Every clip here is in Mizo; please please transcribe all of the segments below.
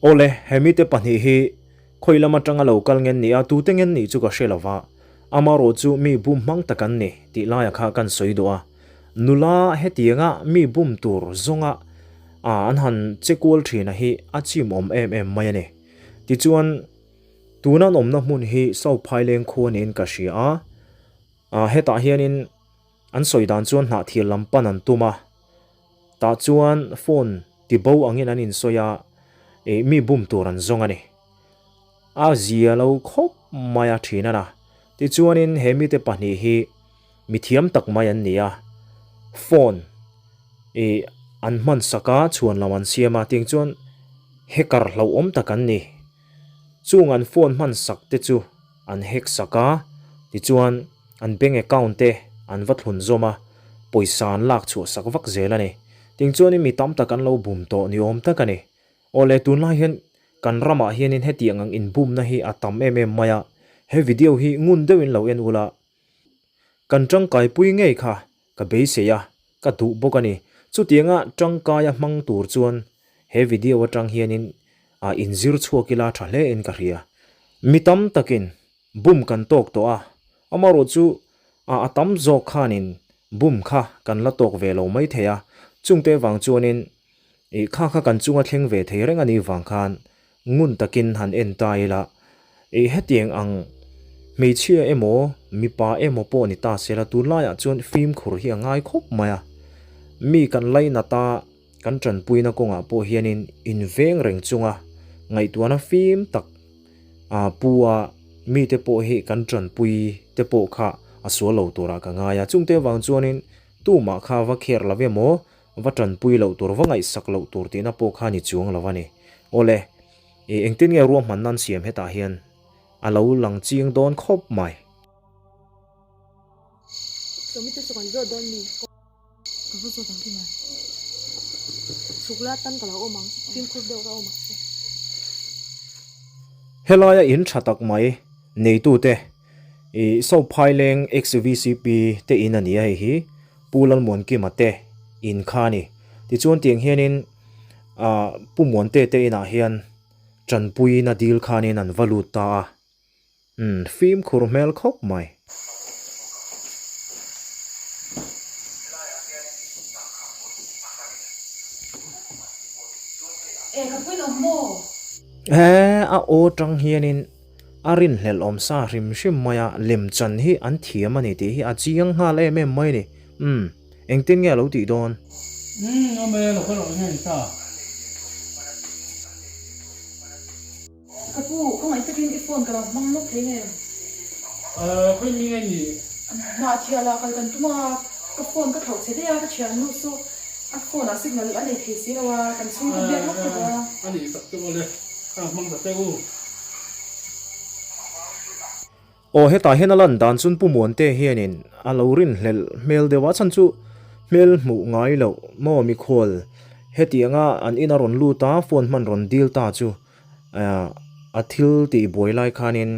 Awle, he mite pahnih hi khawi lam atanga lo kal ngen ni a, tute ngen nih chu ka hre lova, amarawh chu mi bum hmang tak an ni tih laia kha kan sawi duh a. Nula hetianga mi bum tur zawnga an han che kual thina hi a chimawm em em mai a ni. Tichuan, tuna an awmna hmun hi South Phaileng khua niin ka hria a, hetah hianin an sawi dan chuan hnahthir lam pan an tum a, tah chuan phone ti bo angin an insawi a, ih mi bum tur an zawng a ni. A zia lo khawp mai a thin a na. Tichuanin he mite pahnih hi mi thiam tak mai an ni a, phone ih an hman sak a, chhuan lam an siam a, tiang chuan hacker hlauhawm tak an ni. Chung an phone hman sak te chu an hack sak a, tichuan an bank account te an va thlun zawm a, pawisa an lak chhuah sak vak zel a ni. Tiang chuanin mi tam tak an lo bum tawh ni awm tak a ni. Awle tunlai hian kan ramah hianin hetiang ang inbumna hi a tam em em mai a, he video hi ngun deuhin lo en ula, kan tangkaipui ngei kha ka beisei a, ka duh bawk a ni. Chutianga tangkaia hmang tur chuan he video atang hianin a inzir chhuak ila tha hle in ka hria. Mi tam takin bum kan tawk tawh a, amarawh chu a a tam zawk khanin bum kha kan la tawk ve lo mai thei a, chungte vang chuanin Ih kha kha kan chunga thleng ve thei reng a nih vang khan ngun takin han en ta ila, ih hetiang ang hmeichhia emaw mipa emaw pawh ni ta sela tunlaiah chuan fimkhur hi a ngai khawp mai a. Mi kan lainat a, kan tanpuina kawngah pawh hianin inveng reng chunga ngaihtuahna fim tak a pu a, mite pawh hi kan tanpui te pawh kha a sual lo turah ka ngai a. Chungte vang chuanin tumah kha va kher lo emaw Va tanpui loh tur, va ngaihsak loh tur tihna pawh kha ni chuang lo a ni. Awle, i engtin nge ruahmanna an siam hetah hian a lo lang chiang dawn khawp mai. Sawmite saw kan zawt dawn mi? Ka va zawt ang kimai. Chhuk la tan ka lo awm ang, fimkhur deuh ka awm ang che. Helaia in tha tak mai neitute i Sophaileng ex-VCP te in a ni a hei hi. Pu Lalmuankima te in kha a ni. Tichuan tiang hianin ah Pu Muante te inah hian tanpuina dil khanin an va lut ta a. Umm fimkhur hmel khawp mai. He a aw tang hianin a rinhlelh awm sa hrim hrim mai a, lem chan hi an thiam a ni tih hi a chiang nghal em em mai a ni. Umm, engtin nge a lo tih dawn? Umm, awm e, lo kal rawh nge ta. Ka pu, khawngaih takin i phone ka lo hmang lawk thei nge? Ahh, khawi mi nge ni? Hnah thial ah kal kan tum a, ka phone ka thlauh che daih a, ka thiannu chu a phone ah signal a nei thei si lo a, kan chhung ka biak lawk ta duh a. A nih tak chu awle. Ka hmang ta che u. Aw hetah hian a lan dan chuan Pu Muante hianin a lo rinhlelh hmel deuh a, chhan chu hmel hmuh ngai loh maw mikhual hetianga an in a rawn lut a, phone hman rawn dil ta chu a thil tih buai lai khanin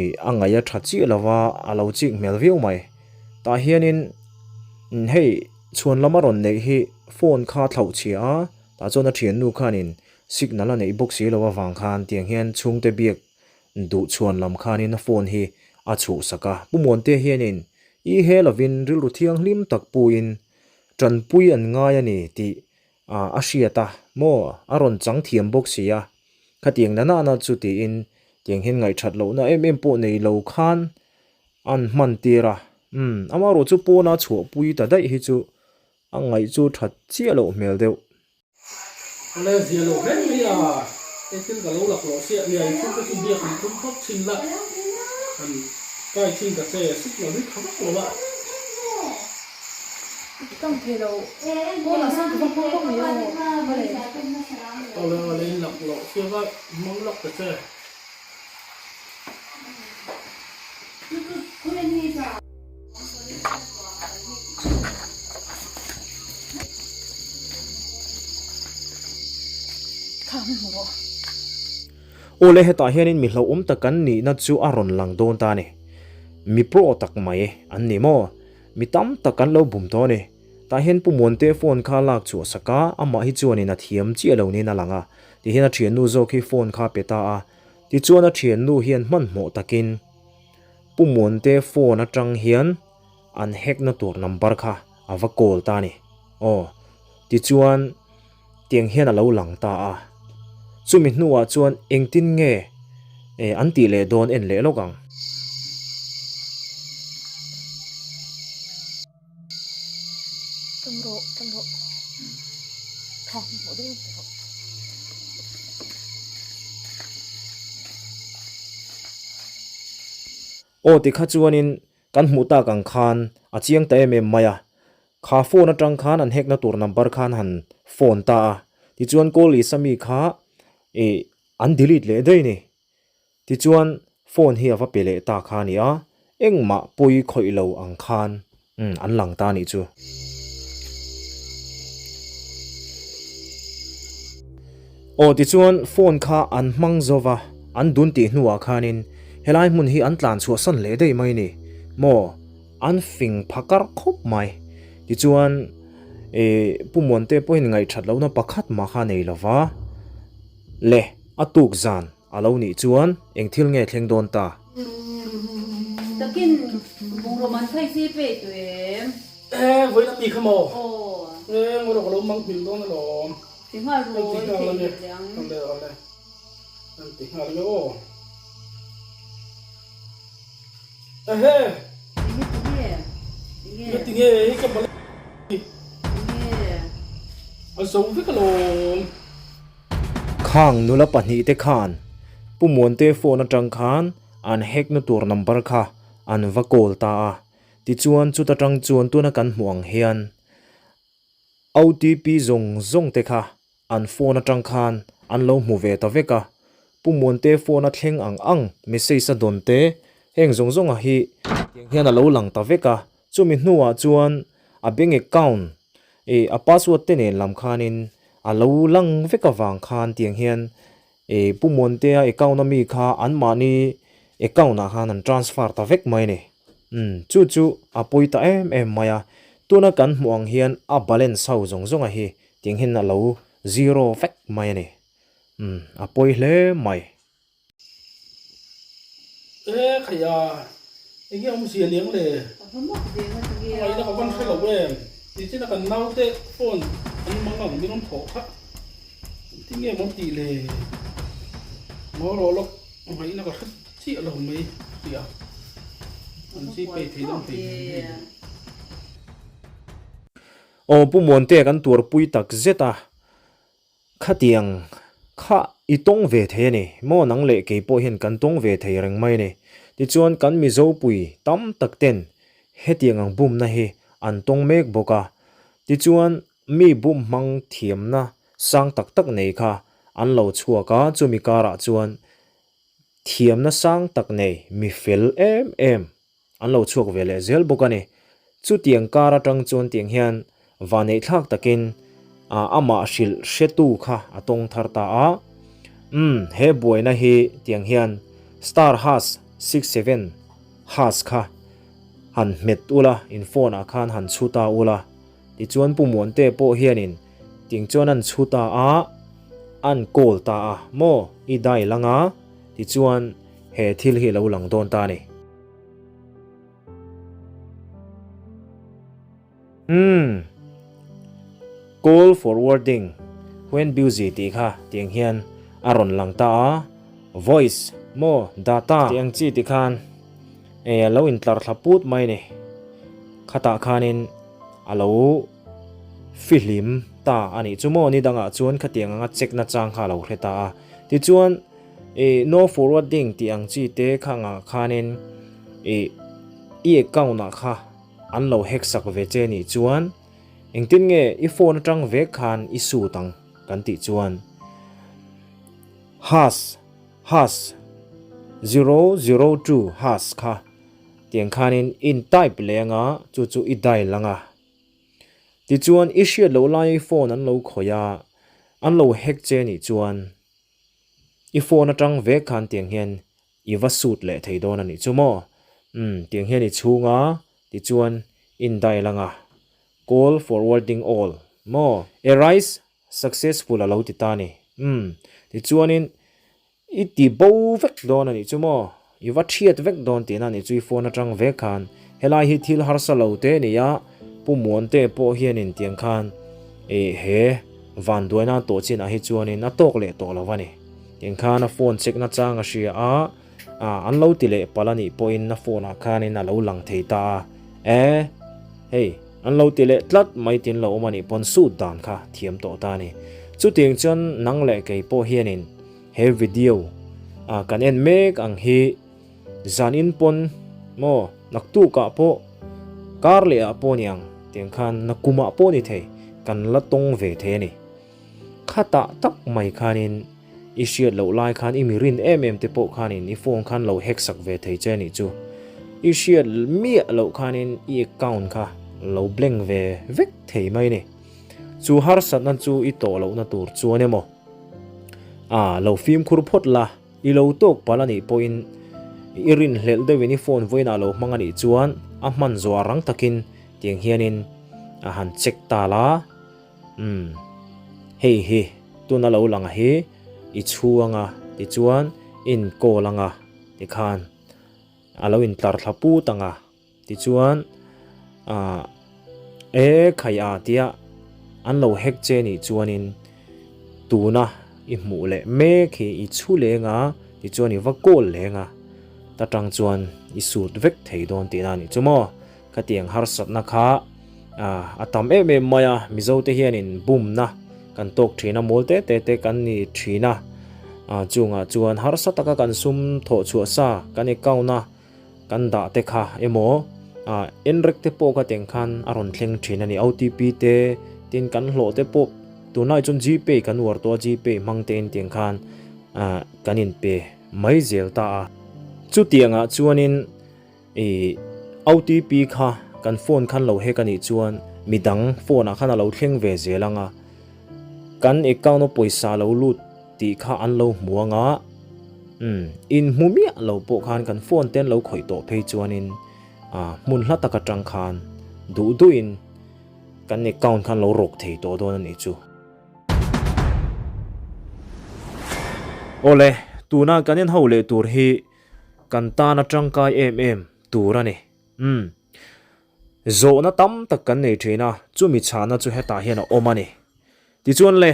ih a ngaih a tha chiah lo va, a lo chik hmel viau mai. Tah hianin hei chhuan lama rawn neih hi phone kha thlauh chhia a, tah chuan a thiannu khanin Signal a neih bawk si lo avang khan tiang hian chhungte biak duh chhuan lam khanin a phone hi a chhuhsak a. Pu Muante hianin i he lovin rilru thianghlim tak puin tanpui an ngai a ni tih a hriat a maw a rawn chang thiam bawk si a. Khatiang na nana chu tiin tiang hian ngaihthat lohna em em pawh nei lo khan an hman tir a. Umm amaherawh chu pawna chhuahpui ta daih hi chu a ngaih chu that chiah loh hmel deuh. Awle zia lo hle mai a, hei thil ka lo lak lawh siah nia, inchhung te chu biak in tum phawt thin la, han kai thin ta che, signal hi tha vak lo a. Tang thei lo, pawnah sawn ka va hmang vak mai aw, awle. Awle awle in lak lawh sia va hmang lak ta che. Awle hetah hianin mi hlauhawm tak an nihna chu a rawn lang dawn ta a ni. Mi pro tak mai an ni maw? Mi tam tak an lo bum tawh a ni. Tah hian Pu Muante phone kha lak chhuah sak a, amah hi chuanin a thiam chiah lo niin a lang a. Tihian a thiannu zawk hi phone kha a pe ta a. Tichuan a thiannu hian hmanhmawh takin Pu Muante phone atang hian an hack na tur number kha a va call ta a ni. Aw, tichuan tiang hian a lo lang ta a. Chumi hnuah chuan engtin nge an tih leh dawn en leh lawk ang. Tang rawh, tang rawh. Kha, hmuh deuh in rawh. Aw tikha chuanin kan hmuh tak ang khan a chiang ta em em mai a. Kha phone atang khan an hack na tur number khan han phone ta a. Tichuan call list ami kha ih an delete leh daih a ni. Tichuan phone hi a va pe leh ta kha a ni a, engmah pawi khawih lo ang khan an lang ta a nih chu. Aw tichuan phone kha an hmang zo va, an dun tih hnuah khanin helai hmun hi an tlan chhuahsan leh daih mai ni maw, an fing pha kar khawp mai. Tichuan ih Pu Muante pawhin ngaihthat lohna pakhat mah kha a nei lo va, le a tuk zan A lo nih chuan eng thil nge thleng dawn ta? Takin bungraw man thai si pei tu em? E, vawiin a mi kha maw? Aw. E, ngaw rawh ka lo mang hmil dawn alawm. Ti nghal ruai thei leh leh ang. Awle awle. An ti nghal ange aw. Ehe. Enge tinge? Enge? Enge tinge hei ka bal. Enge? A zo vek alawm. Khang nula pahnihte khan Pu Muante phone atang khan an hack na tur number kha an va call ta a, tichuan chuta tang chuan tuna kan hmuh ang hian OTP zawng zawng te kha an phone atang khan an lo hmu ve ta vek a, Pu Muante phone a thleng ang ang message a dawn te heng zawng zawng a hi tiang hian a lo lang ta vek a, chumi hnuah chuan a bank account Ih a password te nen lam khanin a lo lang vek avang khan tiang hian ih Pu Muantea account ami kha anmahni account ah khan an transfer ta vek mai a ni. Umm chu chu a pawi ta em em mai a, tuna kan hmuh ang hian a balance ho zawng zawng a hi tiang hian a lo zero vek mai a ni. Umm a pawi hle mai. E khaia, enge awmzia liang le? Ngaihna ka van hre lo em? Nichin a kan naute phone an mang ang min rawn thawh kha. Engtin nge maw an tih le? Ngaw rawh lawk, ngaihna ka hre chiah lo mai tia. An chi pei thei dawn hlei nen hei. Aw Pu Muantea kan tuarpui tak zet a, Khatiang kha i tawng ve thei a ni maw nang leh kei pawh hian kan tawng ve thei reng mai a ni. Tichuan kan Mizopui tam tak ten hetiang ang bumna hi an tawng mek bawk a. Tichuan mi bum hmang thiamna sang tak tak nei kha an lo chhuak a, chumi karah chuan thiamna sang tak nei mi fel em em An lo chhuak ve leh zel bawk a ni. Chutiang kar atang chuan tiang hian vaneih thlak takin amah hrilh hretu kha a tawng thar ta a. Umm, he buaina hi tiang hian star hash 67 hash kha han hmet ula, in phone ah khan han chhu ta ula. Tichuan Pu Muante pawh hianin tiang chuan an chhu ta a, an call ta a maw i dial anga tichuan he thil hi a lo lang dawn ta a ni. Umm. Call forwarding when busy tih kha tiang hian a rawn lang ta a, voice maw data tih ang chi ti khan eh a lo intlar thla put mai ni. Khatah khanin a lo fihlim ta a nih chu maw ni dangah chuan khatiang anga check na chang kha a lo hre ta a. Tichuan ih no forwarding tih ang chi te kha angah khanin ih i account ah kha an lo hack sak ve che nih chuan engtin nge i phone atang vek khan i sut ang kan tih chuan hash hash 002 hash kha tiang khanin in type leh anga chu chu i dial anga tichuan i hriat loh lai i phone an lo khawih a an lo hack che nih chuan I phone atang vek khan tiang hian i va suit leh thei dawn a nih chu maw? Umm, tiang hian i chhung a, tichuan in dial anga call forwarding all maw? Arise successful a lo ti ta a ni. Umm, tichuanin i ti bo vek dawn a nih chu maw? I va thiat vek dawn tihna a nih chu i phone atang vek khan. Helai hi thil harsa lo te a ni a, Pu Muante pawh hianin tiang khan ih he vanduaina tawh chinah hi chuanin a tawk leh tawh lo a ni. Tiang khan a phone check na chang a hria a, ah an lo ti leh palh a nih pawhin a phone ah khanin a lo lang thei ta a, e hei an lo ti leh tlat mai tin lo awm a nih pawn suit dan kha thiam tawh ta a ni. Chutiang chuan nang leh kei pawh hianin he video ah kan en mek ang hi zan in pawn maw naktuk ah pawh kar leh ah pawh niang tiang khan nakum ah pawh ni thei kan la tawng ve thei a ni. Khatah tak mai khanin i hriat loh lai khan i mi rin em em te pawh khanin i phone khan lo hack sak ve thei che anih chu. I hriat miah loh khanin i account kha lo blank ve vek thei mai a ni. Chu harsatna chu i tawh lohna tur chuan emaw a lo fimkhur phawt la, i lo tawk palh anih pawhin i rinhlelh deuhin i phone vawiinah lo hmang anih chuan a hman zuah rang takin tiang hianin a han check ta la. Umm, hei hi tuna lo lang a hi i chhu anga tichuan i in call anga tikhan a lo in tlar thla put anga tichuan ah e khai a tia an lo hack che nih chuanin tuna i hmuh leh mek hi i chhu leng a tichuan i va call leng a ta tang chuan i sut vek thei dawn tihna a nih chu maw. Khatiang harsatna kha a tam em em mai a, Mizo te hianin bumna kan tawk thin a, mawl te te te kan ni thin a, chungah chuan harsa taka kan sum thawh chhuah sa kan account a kan dah te kha emaw enrek te pawh kha tiang khan a rawn thleng thin a ni, OTP te tin kan hlawh te pawh tunlai chuan Gpay kan uar tawh a, Gpay hmang tein tiang khan kan inpe mai zel ta a, chutiangah chuanin. I OTP kha kan phone khan lo hack a nih chuan midang phone ah khan a lo thleng ve zel ang a, kan account a pawisa lo lut tih kha an lo hmu ang a, umm in hmu miah lo pawh khan kan phone te an lo khawih tawh phei chuanin ah hmun hla tak atang khan duh duhin kan account khan lo rawk thei tawh dawn a nih chu. Awle, tuna kan en ho leh tur hi Kan tana tangkai em em tur a ni. Umm. Zawhna tam tak kan nei thin a, chumi chhahna chu hetah hian a awm a ni. Tichuan le,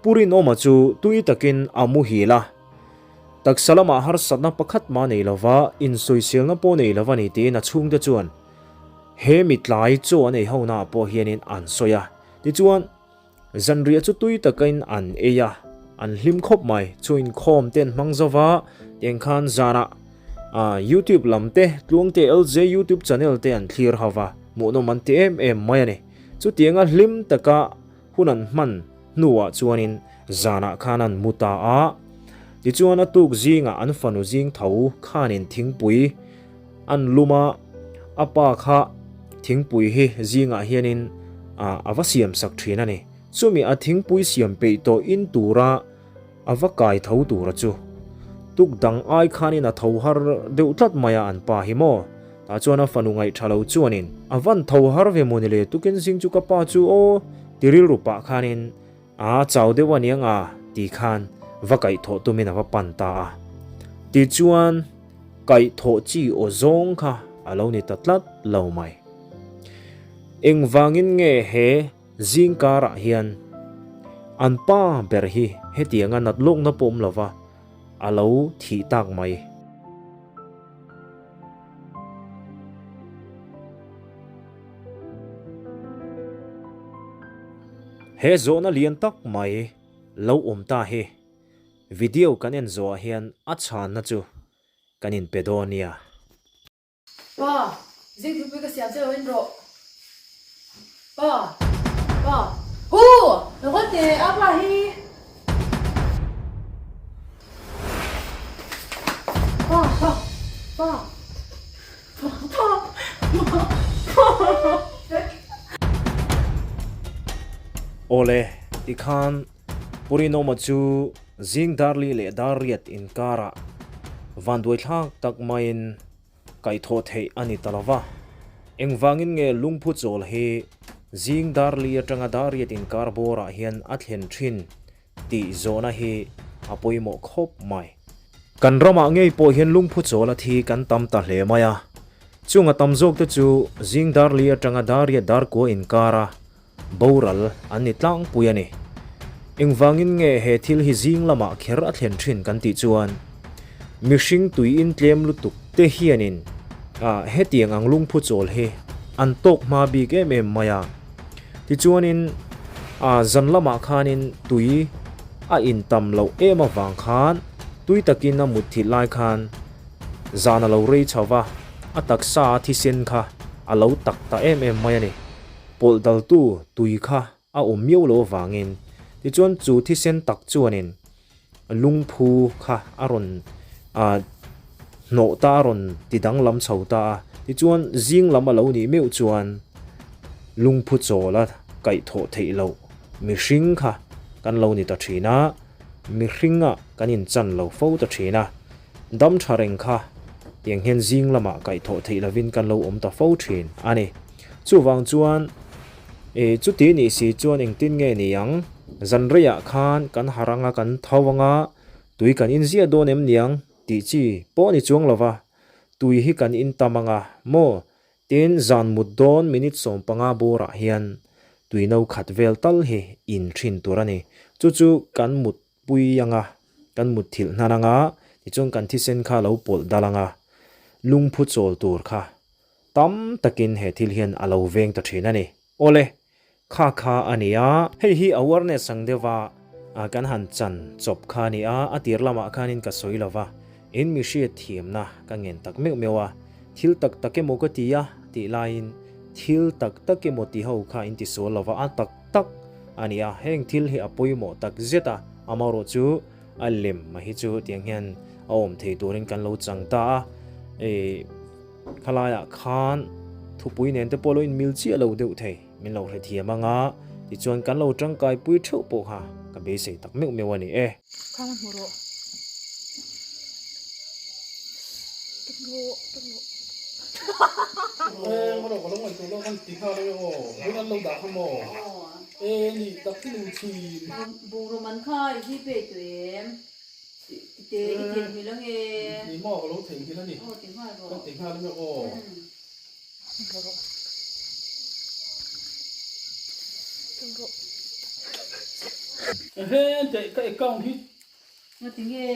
Pu Rinawma chu tui takin a muhil a. Taksa lamah harsatna pakhat mah nei lova, insawiselna pawh nei lova ni tiin a chhungte chuan he mi tlai chaw an ei honaah pawh hianin an sawi a. Tichuan. Zanriah chu tui takin an ei a, an hlim khawp mai. Chu inkhawm te an hmang zo va, tiang khan zanah YouTube lam te, Tluangte LJ YouTube channel te an thlir ho va, hmuhnawm an ti em em mai a ni. Chutianga hlim taka hun an hman hnuah chuanin zanah khan an mu ta a. Tichuan a tuk zingah an fanu zing tho khanin thingpui an lum a, a pa kha thingpui hi zingah hianin a va siam sak thin a ni. Chumi a thingpui siam peih tawh in tura a va kai tho tura chu tuk dang ai khanin a tho har deuh tlat mai a an pa hi maw? Tah chuan a fanu ngaih tha lo chuanin a van tho har ve maw ni le tukin zing chu ka pa chu aw ti rilru pah khanin A chau deuh a niang a ti khan va kaihthawh tumin a va pan ta a. Tichuan, kaihthawh chi aw zawng kha a lo ni ta tlat lo mai. Engvangin nge he zing karah hian an pa ber hi hetianga nat lawkna pawh awm lova a lo thih tak mai? He zawhna lian tak mai lo awm ta hi video kan en zawhah hian a chhanna chu kan inpe dawn nia. Pa, zing thingpui ka siam che lo in rawh. Pa, pa, hu! Lo haw teh a pa hi. Pa, pa, pa. Awle, tikhan Purinawma chu zing darli leh darriat inkarah vanduaithlak tak maiin kaihthawh theih a ni ta lo va. Engvangin nge lungphu chawl hi zing darli atanga darriat inkar bawrah hian a thlen thin? Tih zawhna hi a pawimawh khawp mai. Kan ramah ngei pawh hian lungphu chawl a thi kan tam ta hle mai a. Chung a tam zawk te chu zing dar li atanga dariat dar kua inkar a boral an ni tlangpui a ni. Engvangin nge he thil hi zing lamah kher a thlen thin kan tih chuan mihring tui in tlem lutuk te hianin hetiang ang lungphu chawl hi an tawk hma bik em em mai a. Tichuanin zan lamah khanin tui a intam loh em avang khan tui takin a mut thih lai khan zan a lo rei chho va, a taksa a thisen kha a lo tak ta em em mai a ni. Pawlh daltu tui kha a awm miau lo avangin tichuan chu thisen tak chuanin lungphu kha a rawn hnawh ta a rawn ti danglam chho ta a, tichuan zing lam a lo nih meuh chuan lungphu chawl a kaihthawh theih loh mihring kha kan lo ni ta thin a, mihringa kan inchan lo fo ta thin a, dam tha reng kha tiang hian zing lamah kaihthawh theih lovin kan lo awm ta fo thin a ni. Chuvang chuan E, chuti nih si chuan engtin nge ni ang? Zan reiah khan kan harh anga kan tho anga, tui kan inziah dawn em niang tih chi pawh ni chuang lova, tui hi kan in tam anga maw? Tin, zan mut dawn minute 15 bawrah hian tui no khat vel tal hi in thin tur a ni. Chu chu kan mut pui anga, kan mut thilh hnan anga, tichuan kan thisen kha lo pawlh dal anga, lungphu chawl tur kha Tam takin he thil hian a lo veng ta thin a ni. Awle, kha kha a ni a. Hei hi awareness ang deuha kan han chan chawp kha a ni a, a tir lamah khanin ka sawi lo va, in mi hriat thiamna ka ngen tak meuh meuh a, thil tak tak emaw ka ti a tih laiin thil tak tak emaw ti ho kha in ti sual lo va, a tak tak a ni a, heng thil hi a pawimawh tak zet a, amaherawh chu a lem a hi chu tiang hian a awm thei turin kan lo chang ta a, ih. Khalaiah khan thupui nen te pawh lo inmil chiah lo deuh thei, min lo hrethiam anga tichuan kan lo tangkai pui theuh pawh kha ka beisei tak meuh meuh a ni e. Khang a hmu rawh. Tuk rawh, tuk rawh. E maw ka lo ngaihtuah lo kan ti nghal ange aw, hun an lo dah kha maw? E ni tak hi lu thin. Bungraw man kha i zui pei tawh em? Tite i theihnghilh ange. Ni maw ka lo theihnghilh a ni. Aw ti nghal rawh. Ka ti nghal ange aw. Ehe teh ka account hi. Nga ti nge?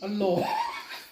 An lo.